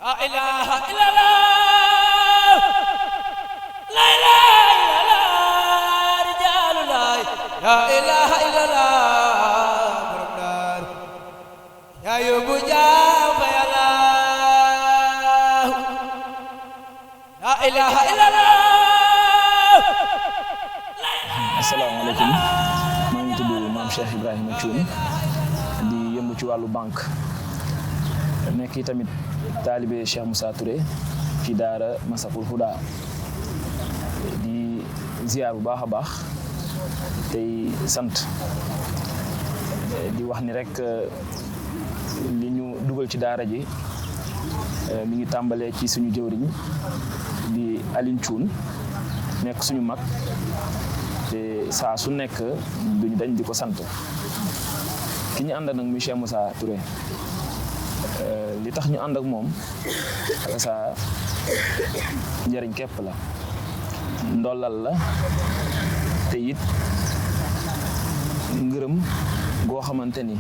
La ilaha illallah, la ilaha illallah, rijalullah, la ilaha illallah, borom dar ya yóbbu jaam fa yàlla, la ilaha illallah. Asalaamaaleykum, maa ngi tudd Maam Cheikh Ibrahima Thioune di yëngu ci wàllu banque nekk tamit taalibe Cheikh Moussa Touré ci daara Massapoul Houda di ziar bu baax a baax tey sant di wax ni rek li ñu dugal ci daara ji mi ngi tàmbalee ci suñu jëwriñ di Alioune Thioune nekk suñu mag te saa su nekk duñu dañ di ko sant ki ñu ànd nag muy Cheikh Moussa Touré li tax ñu ànd ak moom sa njëriñ képp la ndollal la te it ngërëm goo xamante ni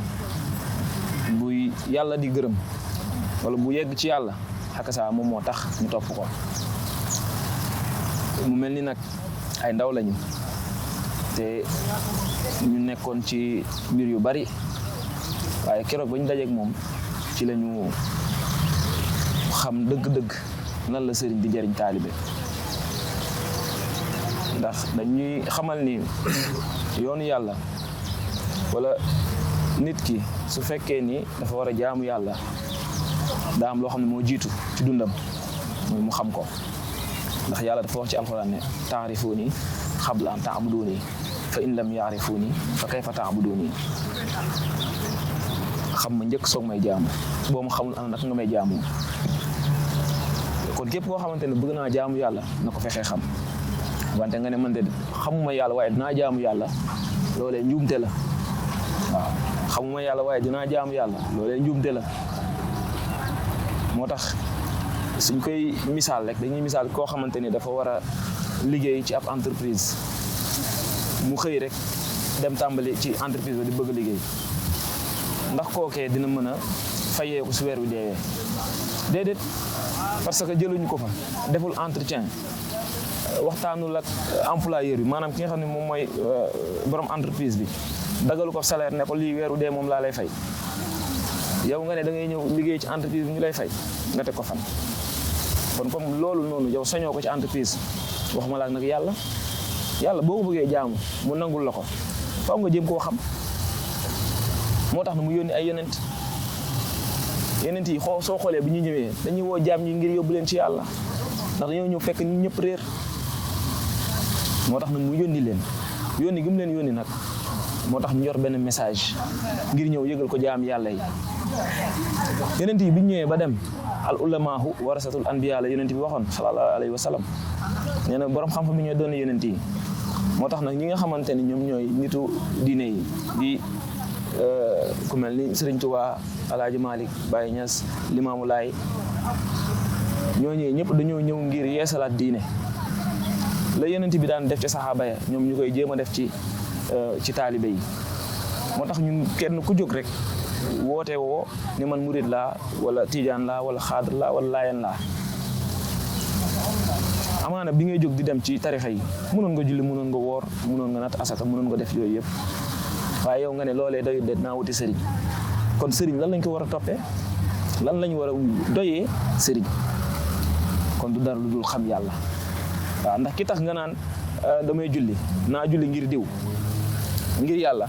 buy yàlla di gërëm wala bu yegg ci yàlla xaka saa moom moo tax ñu topp ko mu mel ni nag ay ndaw lañu te ñu nekkoon ci mbir yu bari waaye keroog ba ñu dajeek moom ci lañu xam dëgg-dëgg nan la sëriñ di jëriñ taalibe ndax dañuy xamal ni yoonu yàlla wala nit ki su fekkee ni dafa war a jaamu yàlla daa am loo xam ne moo jiitu ci dundam mooy mu xam ko ndax yàlla dafa wax ci alxuraan ne taarifuuni xabla an ta'buduuni fa in lam yaarifuuni fa kayfa ta'buduuni xam ma njëkk soog may jaamu boo ma xamul ana naka nga may jaamu kon képp koo xamante ne bëgg naa jaamu yàlla na ko fexee xam wante nga ne man de xamuma yàlla waaye dinaa jaamu yàlla loolee njuumte la waaw xamuma yàlla waaye dinaa jaamu yàlla loolee njuumte la moo tax suñ koy misaal rek dañuy misaal koo xamante ni dafa war a liggéey ci ab entreprise mu xëy rek dem tàmbali ci entreprise ba di bëgg a liggéey ndax kookee dina mën a fayeeku su weer wi deewee déedéet parce que jëluñu ko fa deful entretien waxtaanul ak employeur bi maanaam ki nga xam ne moom mooy borom entreprise bi dagalu ko salaire ne ko lii weeru dee moom laa lay fay yow nga ne da ngay ñëw liggéey ci entreprise bi ñu lay fay nga teg ko fan kon comme loolu noonu yow sañoo ko ci entreprise waxuma la nag yàlla boo ko bëggee jaamu mu nangul la ko faaw nga jéem koo xam moo tax na mu yónni ay yonent yi soo xoolee bi ñu ñëwee dañuy woo jaam ñi ngir yóbbu leen ci yàlla ndax dañoo ñëw fekk nit ñëpp réer moo tax na mu yónni leen yónni gi mu leen yónni nag moo tax ñu yor benn message ngir ñëw yëgal ko jaam yàlla yi yonent yi bi ñu ñëwee ba dem al ulamaahu warasatul anbiya la yonent bi waxoon sallallahu alayhi wa sallam nee na borom xam-xam bi ñooy doon yonent yi moo tax nag ñi nga xamante ni ñoom ñooy nitu diine yi di ku mel ni Sëriñ Tuubaa Alaaji Malik Baye Niass Limaamu Laay ñooñu ñëpp dañoo ñëw ngir yeesalaat diine la yonent bi daan def ci saxaaba ya ñoom ñu koy jéem a def ci taalibe yi moo tax ñun kenn ku jóg rek woote woo ni man murid laa wala tijaan laa wala xaadir laa wala laayeen laa amaana bi ngay jóg di dem ci tarixa yi mënoon nga julli mënoon nga woor mënoon nga natt asaka mënoon nga def yooyu yëpp waaye yow nga ne loolee doy de naa wuti sëriñ kon sëriñ lan lañ ko war a toppee lan lañ war a doyee sëriñ kon du dara lu dul xam yàlla waaw ndax ki tax nga naan damay julli naa julli ngir diw ngir yàlla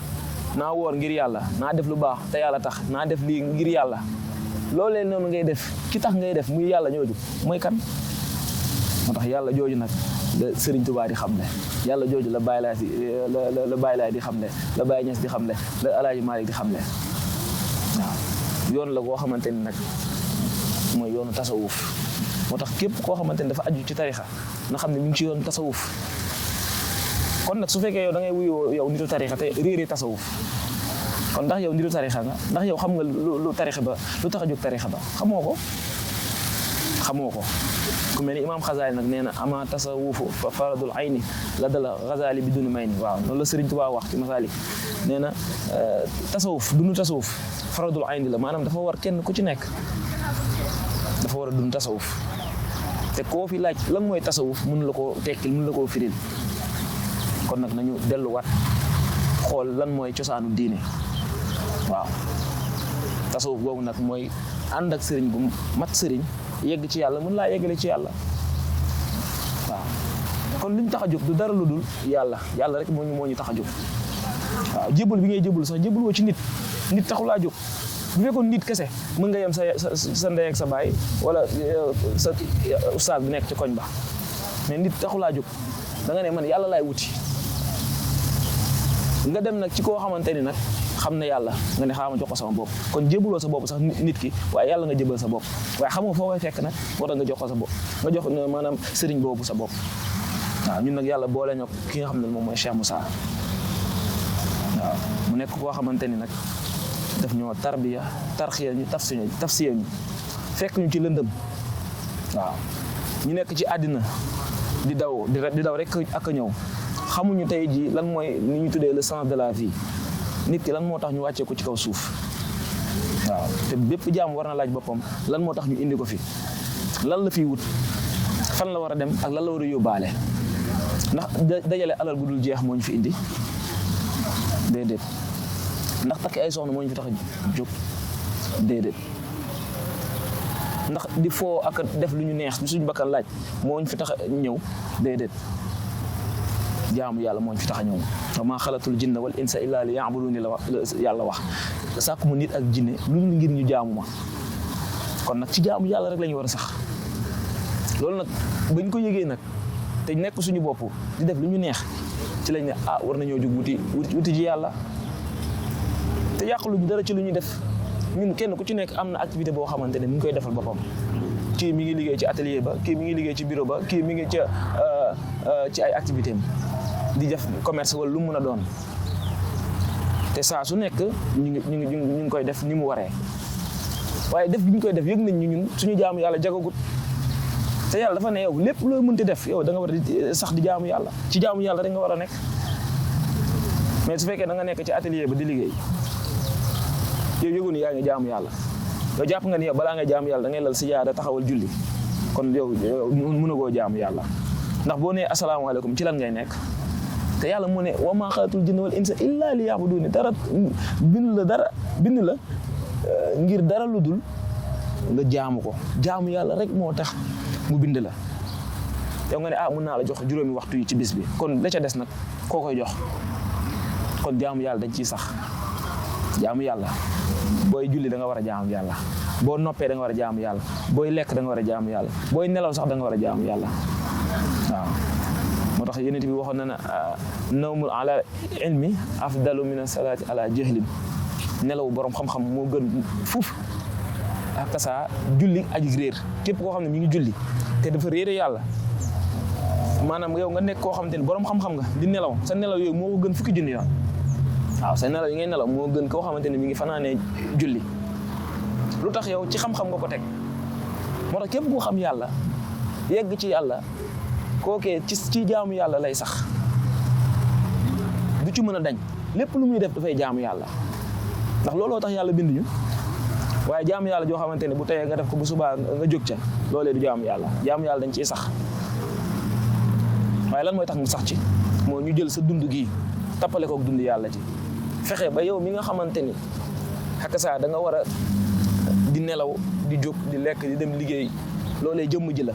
naa woor ngir yàlla naa def lu baax te yàlla tax naa def lii ngir yàlla loolee noonu ngay def ki tax ngay def muy yàlla jooju mooy kan moo tax yàlla jooju nag la Sëriñ Tuubaa di xamle yàlla jooju la Baay Laay di xamle la Baay Ñas di xamle la Alaaji Maalik di xamle waaw yoon la koo xamante ni nag mooy yoonu tasawuf moo tax képp koo xamante ni dafa aju ci tarixa na xam ne mi ngi ci yoonu tasawuf kon nag su fekkee yow da ngay wuyoo yow nitu tarixa te réeree tasawuf kon ndax yow nitu tarixa nga ndax yow xam nga lu tarixa ba lu tax a jóg tarixa ba xamoo ko ku mel ni imaam Xasaali nag nee na ama tasawufu fa faradul ayni la dala Xasaali bi duni may ni waaw loolu la Sëriñ Tuubaa wax ci Masaalik nee na tasawuf dunu tasawuf faradul ayni la maanaam dafa war kenn ku ci nekk dafa war war a dund tasawuf te koo fi laaj lan mooy tasawuf mun la koo tekkil mun la koo firil kon nag nañu delluwaat xool lan mooy cosaanu diine waaw tasawuf boobu nag mooy ànd ak sëriñ bu mat sëriñ yegg ci yàlla mën laa yeggale ci yàlla waaw kon li ñu tax a jóg du dara lu dul yàlla rek moo ñu tax a jóg waaw jébul bi ngay jébul sax jébul woo ci nit taxulaa jóg bu fekkoon nit kese mën nga yem sa ndey ak sa baay wala sa ustaas bi nekk ci koñ ba mais nit taxulaa jóg da nga ne man yàlla laay wuti nga dem nag ci koo xamante ni nag xam na yàlla nga ne xaaral ma jox ko sama bopp kon jébuloo sa bopp sax nit ki waaye yàlla nga jébal sa bopp waaye xam nga foo koy fekk nag moo tax nga jox ko sa bopp nga jox maanaam sëriñ boobu sa bopp waaw ñun nag yàlla boole ñoo ki nga xam ne moom mooy Cheikh Moussa waaw mu nekk koo xamante ni nag daf ñoo tarbiya tarxiya ñu tafsiya ñu fekk ñu ci lëndëm waaw ñu nekk ci àddina di daw rek ak a ñëw xamuñu tey ji lan mooy ni ñu tuddee le sens de la vie nit ki lan moo tax ñu wàccee ko ci kaw suuf waaw te bépp jaam war na laaj boppam lan moo tax ñu indi ko fi lan la fiy wut fan la war a dem ak lan la war a yóbbaale ndax dajale alal gu dul jeex moo ñu fi indi déedéet ndax takki ay soxna moo ñu fi tax a jóg déedéet ndax di foo ak def lu ñu neex lu suñu bakkan laaj moo ñu fi tax a ñëw déedéet jaamu yàlla moo ñu fi tax a ñëw wa maa xalatul jinna wal insa illa li ya'buduni la yàlla wax sàkku ma nit ak jinne lu ñu ngir ñu jaamu ma kon nag ci jaamu yàlla rek la ñu war a sax loolu nag bañ ko yëgee nag te nekk suñu bopp di def lu ñu neex ci lañ ne war nañoo jóg wuti ji yàlla te yàquluñu dara ci lu ñuy def ñun kenn ku ci nekk am na activité boo xamante ne mi ngi koy defal boppam kii mi ngi liggéey ci atelier ba kii mi ngi liggéey ci bureau ba kii mi ngi ci ay activité am di def commerce wala lu mu mën a doon te saa su nekk ñu ngi koy def ni mu waree waaye def bi ñu koy def yëg nañ ñu ñun suñu jaamu yàlla jagagut te yàlla dafa ne yow lépp loo mënti def yow da nga war a sax di jaamu yàlla ci jaamu yàlla rek nga war a nekk mais su fekkee da nga nekk ci atelier ba di liggéey yow yëgu ni yaa ngi jaamu yàlla yow jàpp nga ni yow balaa nga jaamu yàlla da ngay lal si jaada taxawal julli kon yow mën a koo jaamu yàlla ndax boo nee asalaamaaleykum ci lan ngay nekk te yàlla mu ne wa maa xalatul jinna wal insa illa li ya'buduni dara bind la ngir dara lu dul nga jaamu ko jaamu yàlla rek moo tax mu bind la yow nga ne mën naa la jox juróomi waxtu yi ci bis bi kon la ca des nag koo koy jox kon jaamu yàlla dañ ciy sax jaamu yàlla booy julli da nga war a jaamu yàlla boo noppee da nga war a jaamu yàlla booy lekk da nga war a jaamu yàlla booy nelaw sax da nga war a jaamu yàlla waaw moo tax yonent bi waxoon na ne nawmul ala ilmi afdalu min as-salaati ala jahlin nelaw borom xam-xam moo gën fuuf ak saa julli aji réer képp koo xam ne mi ngi julli te dafa réere yàlla maanaam yow nga nekk koo xamante ni borom xam-xam nga di nelaw sa nelaw yooyu moo ko gën fukki junni yoon waaw sa nelaw yi ngay nelaw moo gën koo xamante ni mi ngi fanaanee julli lu tax yow ci xam-xam nga ko teg moo tax képp koo xam yàlla yegg ci yàlla kookee ci jaamu yàlla lay sax du ci mën a dañ lépp lu muy def dafay jaamu yàlla ndax looloo tax yàlla binduñu waaye jaamu yàlla joo xamante ne bu teyee nga def ko bu subaa nga jóg ca loolee du jaamu yàlla dañ ciy sax waaye lan mooy tax mu sax ci moo ñu jël sa dund gii tappale kook dund yàlla ci fexe ba yow mi nga xamante ni xakk saa da nga war a di nelaw di jóg di lekk di dem liggéey loolee jëmm ji la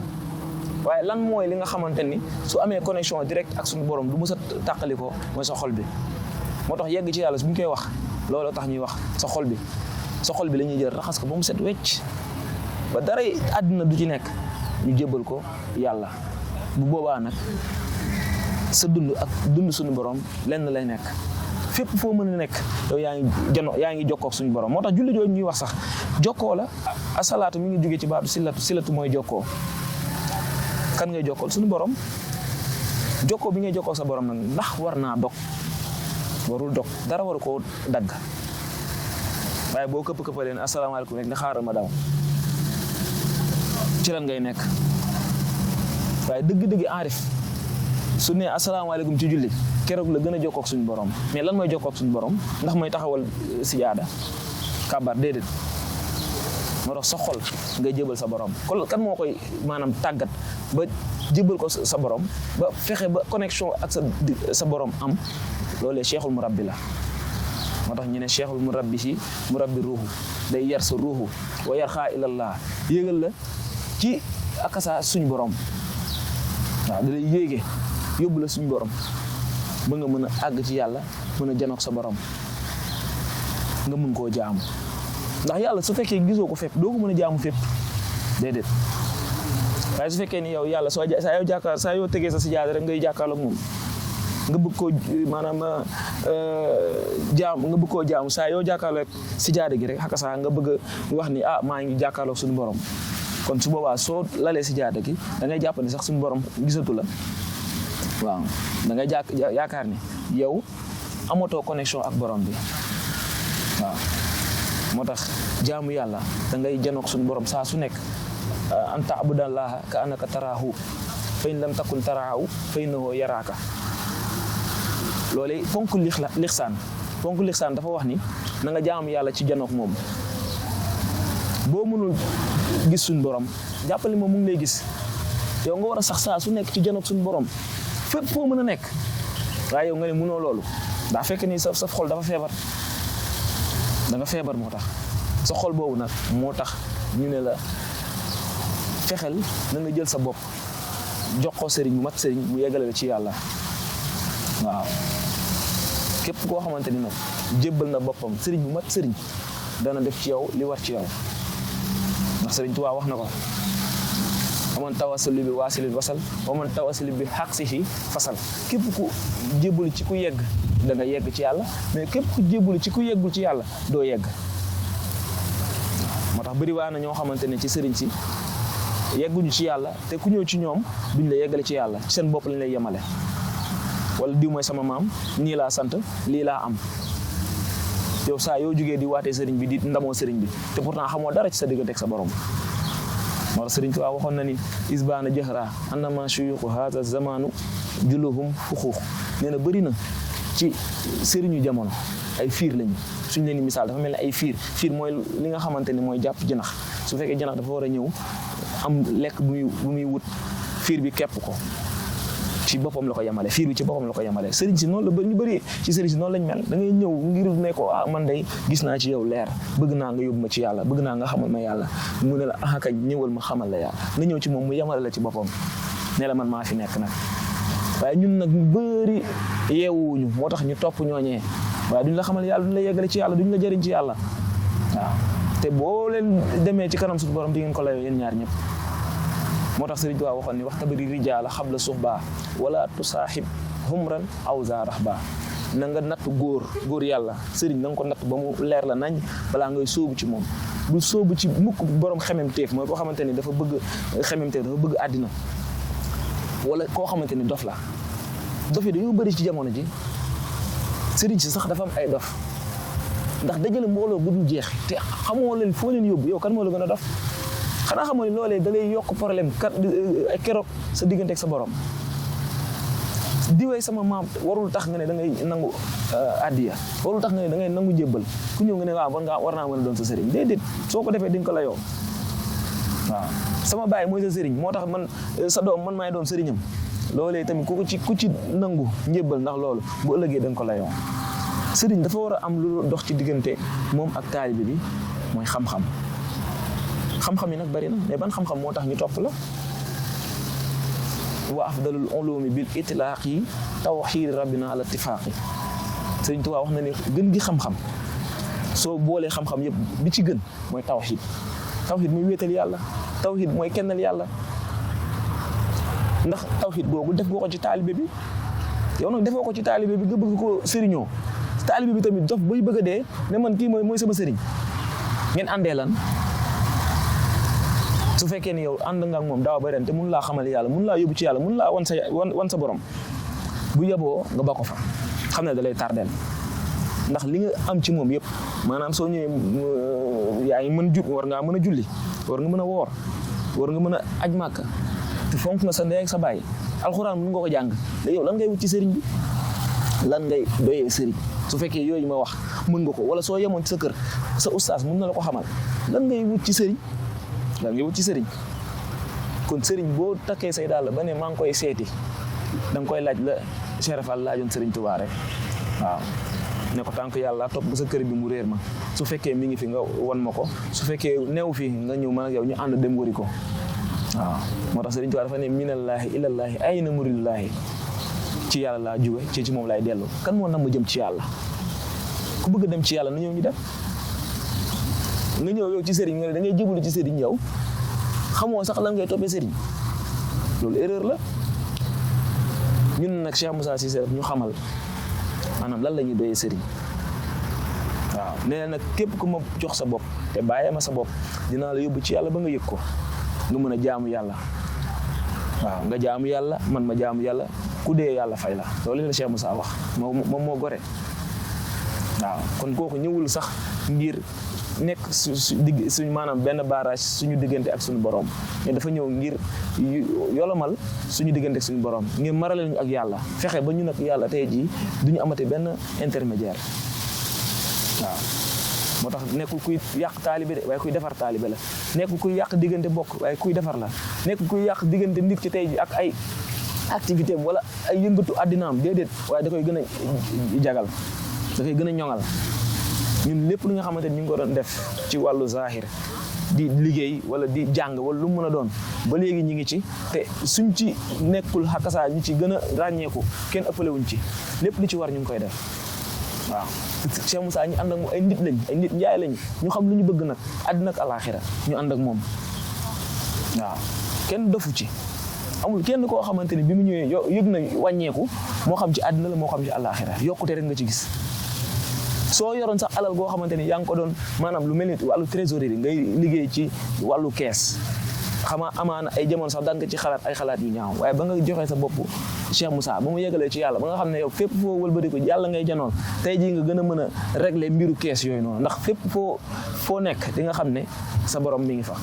waaye lan mooy li nga xamante ni su amee connexion direct ak suñu borom du mës a tàqali ko mooy sa xol bi moo tax yegg ci yàlla su ñu koy wax looloo tax ñuy wax sa xol bi la ñuy jël raxas ko ba mu set wecc ba dara àddina du ci nekk ñu jébbal ko yàlla bu boobaa nag sa dund ak dund suñu borom lenn lay nekk fépp foo mën a nekk yow yaa ngi jokkoo ak suñu borom moo tax julli jooju ñuy wax sax jokkoo la asalaatu mi ngi jógee ci baatu silatu mooy jokkoo kan ngay jokkool suñu borom jokkoo bi ngay jokkoo sa borom nag ndax war naa dog warul dog dara waru koo dagg waaye boo këpp-këppaleen asalaamaaleykum rek nga xaaral ma daw ci lan ngay nekk waaye dëgg-dëgg aarif su ne asalaamaaleykum ci julli keroog la gën a jokkoo ak suñu borom mais lan mooy jokkoo ak suñu borom ndax mooy taxawal sijaada kàbbar déedéet moo tax sa xol ngay jébal sa borom kon kan moo koy maanaam tàggat ba jébal ko sa borom ba fexe ba connexion ak sa borom am loolee cheikhul murabbi la moo tax ñu ne cheikhul murabbi si murabbi ruuxu day yar sa ruuxu wa yar xaa ilallah yéegal la ci akasa suñ borom waaw da lay yéege yóbbu la suñ borom ba nga mën a àgg ci yàlla mën a janoog sa borom nga mën koo jaamu ndax yàlla su fekkee gisoo ko fépp doo ko mën a jaamu fépp déedéet waaye su fekkee ni yow yàlla saa yoo tegee sa sijaada rek ngay jàkkaarloog moom nga bëgg koo maanaam nga bëgg koo jaamu saa yoo jàkkaarloog sijaada gi rek xaka saa nga bëgg a wax ni maa ngi jàkkaarloog suñu borom kon su boobaa soo lalee sijaada gi da ngay jàpp ni sax suñu borom gisatu la waaw da ngay yaakaar ni yow amatoo connexion ak borom bi waaw moo tax jaamu yàlla da ngay janoog suñu borom saa su nekk an ta'budallaha ka annaka taraahu fa in lam takun taraahu fa innahu yaraaka loolu fonk lixsaan dafa wax ni na nga jaamu yàlla ci janoog moom boo mënul gis suñu borom jàppale moom mu ngi lay gis yow nga war a sax saa su nekk ci janoog suñu borom fépp foo mën a nekk waaye yow nga ne mënoo loolu daa fekk ni sa xol dafa feebar da nga feebar moo tax sa xol boobu nag moo tax ñu ne la fexel na nga jël sa bopp jox ko sëriñ bu mat sëriñ mu yeggale la ci yàlla waaw képp koo xamante ni nag jébbal na boppam sëriñ bu mat sëriñ dana def ci yow li war ci yow ndax sëriñ Tuubaa wax na ko aman tawassuli bi waasilin wasal waman tawassuli bi xaqsihi fasal képp ku jébbalu ci ku yegg da nga yegg ci yàlla mais képp ku jébbalu ci ku yeggul ci yàlla doo yegg moo tax bëri waa na ñoo xamante ne ci sëriñ si yegguñu ci yàlla te ku ñëw ci ñoom duñ la yeggale ci yàlla ci seen bopp lañ lay yemale wala diw mooy sama maam nii laa sant lii laa am yow saa yoo jógee di waatee sëriñ bi di ndamoo sëriñ bi te pourtant xamoo dara ci sa diggante ak sa borom moo tax sëriñ Tuubaa waxoon na ni isbaana jahra annama shuyuxu haza zamanu juluhum fuxuux nee na bëri na ci sëriñu jamono ay fiir lañu suñ leen di misaal dafa mel ne ay fiir mooy li nga xamante ni mooy jàpp jënax su fekkee jënax dafa war a ñëw am lekk bu muy wut fiir bi kepp ko ci boppam la ko yemale fiir bi ci boppam la ko yemale sëriñ si noonu la ñu bëri ci sëriñ si noonu lañ mel da ngay ñëw ngir ne ko man day gis naa ci yow leer bëgg naa nga yóbbu ma ci yàlla bëgg naa nga xamal ma yàlla mu ne la kañ ñëwal ma xamal la yàlla nga ñëw ci moom mu yemale la ci boppam ne la man maa fi nekk nag waaye ñun nag ñu bëri yeewuñu moo tax ñu topp ñooñee waaye duñ la xamal yàlla duñ la yeggale ci yàlla duñ la jëriñ ci yàlla waaw te boo leen demee ci kanam suñu borom di ngeen ko layoo yéen ñaar ñëpp moo tax Sëriñ Tuubaa waxoon ni wax tabari rijaala xabla suxbaa wala tusaaxib humran aw za raxbaa na nga natt góor yàlla sëriñ na nga ko natt ba mu leer la nañ balaa ngay sóobu ci moom du sóobu ci mukk borom xememteef mooy koo xamante ni dafa bëgg xememteef dafa bëgg àddina wala koo xamante ni dof la dof yi dañoo bëri ci jamono ji sëriñ si sax dafa am ay dof ndax dajale mbooloo bu dul jeex te xamoo leen foo leen yóbbu yow kan moo la gën a dof xanaa xamoo ni loolee da lay yokk problème keroog sa diggante ak sa borom diwee sama maam warul tax nga ne da ngay nangu addiya warul tax nga ne da ngay nangu jébbal ku ñëw nga ne waaw war naa mën a doon sa sëriñ déedéet soo ko defee di nga ko la yow waaw sama baay mooy sa sëriñ moo tax man sa doom man maay doon sëriñam loolee tamit ku ci nangu njébbal ndax loolu bu ëllëgee da nga ko la yow sëriñ dafa war a am lu dox ci diggante moom ak taalibe bi mooy xam-xam yi nag bari na mais ban xam-xam moo tax ñu topp la wa afdalul ulumi bil itlaaqi tawxiid rabbina ala ittifaaqi Sëriñ Tuubaa wax na ne gën gi xam-xam soo boolee xam-xam yëpp bi ci gën mooy tawxiid mooy wéetal yàlla tawxiid mooy kennal yàlla ndax tawxiid googu def ko ci taalibe bi yow nag defoo ko ci taalibe bi nga bëgg ko sëriñoo taalibe bi tamit dof bay bëgg a dee ne man kii mooy sama sëriñ ngeen àndee lan su fekkee ni yow ànd nga ak moom daaw ba ren te mun laa xamal yàlla mun laa yóbbu ci yàlla mun laa wan sa borom bu yeboo nga ba ko fa xam ne da lay tardeel ndax li nga am ci moom yëpp maanaam soo ñëwee yaa ngi mën war ngaa mën a julli war nga mën a woor war nga mën a aj màkka te fonk nga sa ndey ak sa baay alxuraan mun nga ko jàng léegi yow lan ngay wut ci sëriñ bi lan ngay doyee sëriñ su fekkee yooyu ma wax mën nga ko wala soo yemoon ci sa kër sa ustaas mën na la ko xamal lan ngay wut ci sëriñ kon sëriñ boo takkee say daal ba ne maa ngi koy seeti da nga koy laaj la Cheikh Fall laajoon sëriñ Tuubaa rek waaw ne ko tànk yàlla topp ba sa kër bi mu réer ma su fekkee mi ngi fi nga won ma ko su fekkee neew fi nga ñëw man ak yow ñu ànd dem wëri ko waaw moo tax sëriñ Tuubaa dafa ne minallaahi ilallaahi ayna muridillaahi ci yàlla laa jóge ci moom laay dellu kan moo nam ma jëm ci yàlla ku bëgg dem ci yàlla na ñëw ñu dem nga ñëw yow ci sëriñ nga ne da ngay jébbalu ci sëriñ yow xamoo sax lan ngay toppee sëriñ loolu erreur la ñun nag Cheikh Moussa Cissé ñu xamal maanaam lan la ñuy doyee sëriñ waaw nee na nag képp ku ma jox sa bopp te bàyyee ma sa bopp dinaa la yóbbu ci yàlla ba nga yëg ko nga mën a jaamu yàlla waaw nga jaamu yàlla man ma jaamu yàlla ku dee yàlla fay la loolu la Cheikh Moussa wax moom moo gore waaw kon kooku ñëwul sax ngir nekk suñu maanaam benn barrage suñu diggante ak suñu borom mais dafa ñëw ngir yolomal suñu diggante ak suñu borom ngir marale ñu ak yàlla fexe ba ñu nag yàlla tey jii duñu amate benn intermédiaire waaw moo tax nekkul kuy yàq taalibe de waaye kuy defar taalibe la nekkul kuy yàq diggante bokk waaye kuy defar la nekkul kuy yàq diggante nit ki tey jii ak ay activité am wala ay yëngatu àddinaam déedéet waaye da koy gën a jagal da koy gën a ñoŋal ñun lépp lu nga xamante ni ñu ngi ko doon def ci wàllu zahir di liggéey wala di jàng wala lu mu mën a doon ba léegi ñu ngi ci te suñ ci nekkul xakkasaa ñu ci gën a ràññeeku kenn ëppale wuñ ci lépp lu ci war ñu ngi koy def waaw Cheikh Moussa ñu ànd ak moom ay nit lañ ay nit njaay lañ ñu xam lu ñu bëgg nag àddina ak alaaxira ñu ànd ak moom waaw kenn defu ci amul kenn koo xamante ni bi mu ñëwee yëg na wàññeeku moo xam ci àddina la moo xam ci alaaxira yokkute rek nga ci gis soo yoroon sax alal goo xamante ni yaa ngi ko doon maanaam lu mel ni wàllu trésorerie ngay liggéey ci wàllu kees xamaa amaana ay jamono sax daan nga ci xalaat ay xalaat yu ñaaw waaye ba nga joxee sa bopp Cheikh Moussa ba mu yeggalee ci yàlla ba nga xam ne yow fépp foo wëlbati ko yàlla ngay janoon tey jii nga gën a mën a régler mbiru kees yooyu noonu ndax fépp foo nekk di nga xam ne sa borom mi ngi fa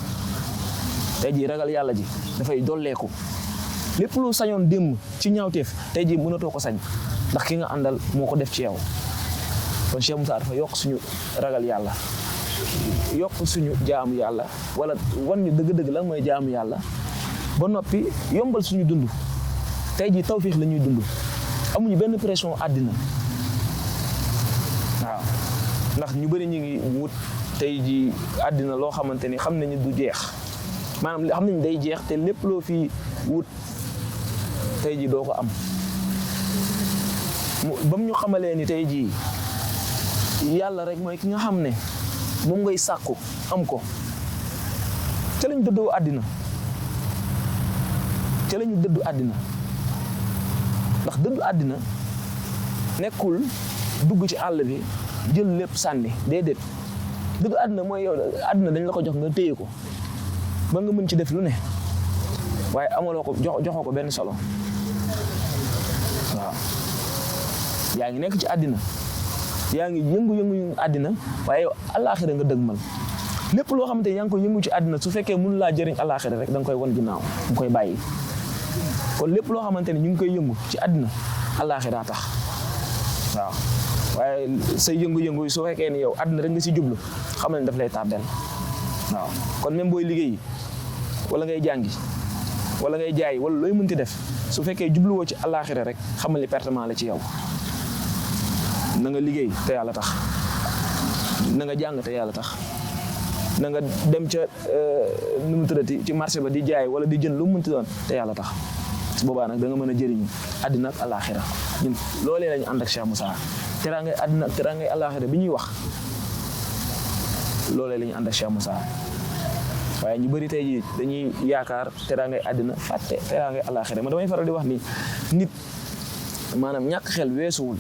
tey jii ragal yàlla ji dafay dolleeku lépp lu sañoon démb ci ñaawteef tey jii mënatoo ko sañ ndax ki nga àndal moo ko def ci yow kon Cheikh Moussa dafa yokk suñu ragal yàlla yokk suñu jaamu yàlla wala wan ñu dëgg-dëgg lan mooy jaamu yàlla ba noppi yombal suñu dund tey jii tawfiix la ñuy dund amuñu benn pression àddina waaw ndax ñu bëri ñu ngi wut tey jii àddina loo xamante ni xam nañu du jeex maanaam xam nañu day jeex te lépp loo fi wut tey jii doo ko am ba mu ñu xamalee ni tey jii yàlla rek mooy ki nga xam ne moom ngay sàkku am ko ca lañ dëddoo àddina ca lañu dëddu àddina ndax dëddu àddina nekkul dugg ci àll bi jël lépp sànni déedéet dëddu àddina mooy yow àddina dañ la ko jox nga téye ko ba nga mën ci def lu ne waaye amaloo ko joxoo ko benn solo waaw yaa ngi nekk ci àddina yaa ngi yëngu àddina waaye yow alaaxira nga dëgmal lépp loo xamante ni yaa ngi koy yëngu ci àddina su fekkee mënu laa jëriñ alaaxira rek da nga koy wan ginnaaw nga koy bàyyi kon lépp loo xamante ni ñu ngi koy yëngu ci àddina alaaxira tax waaw waaye say yëngu-yëngu su fekkee ni yow àddina rek nga si jublu xam ne daf lay tardel waaw kon même booy liggéey wala ngay jàngi wala ngay jaay wala looy mënti def su fekkee jubluwoo ci alaaxira rek xamal ni pertement la ci yow na nga liggéey te yàlla tax na nga jàng te yàlla tax na nga dem ca nu mu tuddati ci marché ba di jaay wala di jënd lu mu mënti doon te yàlla tax su boobaa nag da nga mën a jëriñu àddina ak alaaxira ñun loolee lañu ànd ak Cheikh Moussa teraangay àddina ak teraangay alaaxira bi ñuy wax loolee lañu ànd ak Cheikh Moussa waaye ñu bëri tey jii dañuy yaakaar teraangay àddina fàtte teraangay alaaxira ma damay faral di wax ni nit maanaam ñàkk xel weesuwul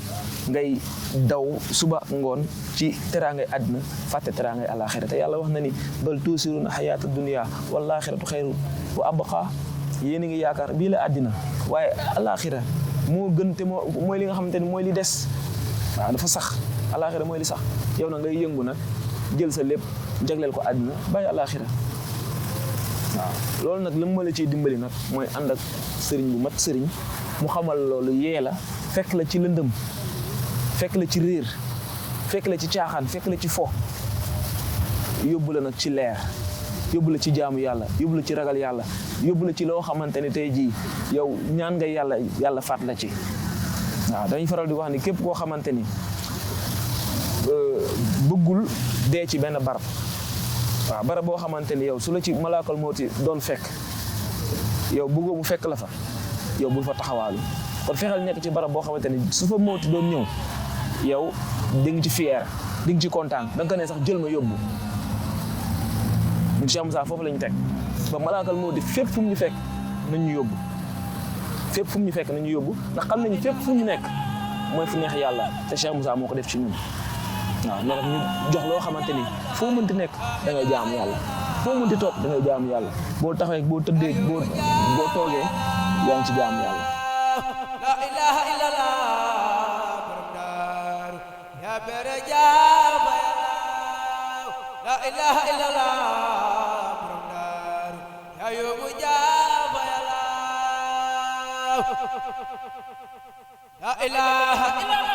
ngay daw suba ngoon ci teraangay àddina fàtte teraangay alaaxira te yàlla wax na ni bal tuusiruna xayaata dunya wal aaxiratu xayru wa abqa yéen a ngi yaakaar bii la àddina waaye alaaxira moo gën te mooy li nga xamante ni mooy li des waaw dafa sax alaaxira mooy li sax yow na ngay yëngu nag jël sa lépp jagleel ko àddina bàyyi alaaxira waaw loolu nag li ma la ciy dimbali nag mooy ànd ak sëriñ bu mat sëriñ mu xamal loolu yee la fekk la ci lëndëm fekk la ci réer fekk la ci caaxaan fekk la ci fo yóbbu la nag ci leer yóbbu la ci jaamu yàlla yóbbu la ci ragal yàlla yóbbu la ci loo xamante ni tey jii yow ñaan nga yàlla faat la ci waaw dañuy faral di wax ni képp koo xamante ni bëggul dee ci benn barab waaw barab boo xamante ni yow su la ci malaakal mawti doon fekk yow bëggoo mu fekk la fa yow bul fa taxawaalu kon fexeel nekk ci barab boo xamante ni su fa mawti doon ñëw yow di nga ci fier di nga ci kontaan da nga ko ne sax jël ma yóbbu ñun Cheikh Moussa foofu la ñu teg ba malaakal mawti fépp fu mu ñu fekk nañ ñu yóbbu fépp fu mu ñu fekk nañ ñu yóbbu ndax xam nañu fépp fu ñu nekk mooy fu neex yàlla te Cheikh Moussa moo ko def ci ñun waaw moo tax ñu jox loo xamante ni foo mënti nekk da ngay jaamu yàlla foo mënti toog da ngay jaamu yàlla boo taxawee boo tëddee boo toogee yaa ngi ci jaamu yàlla. la ilaha illallah borom daaru ya bere jaaba yàlla la ilaha illallah borom daaru ya yóbbu jaaba yàlla la ilaha illallah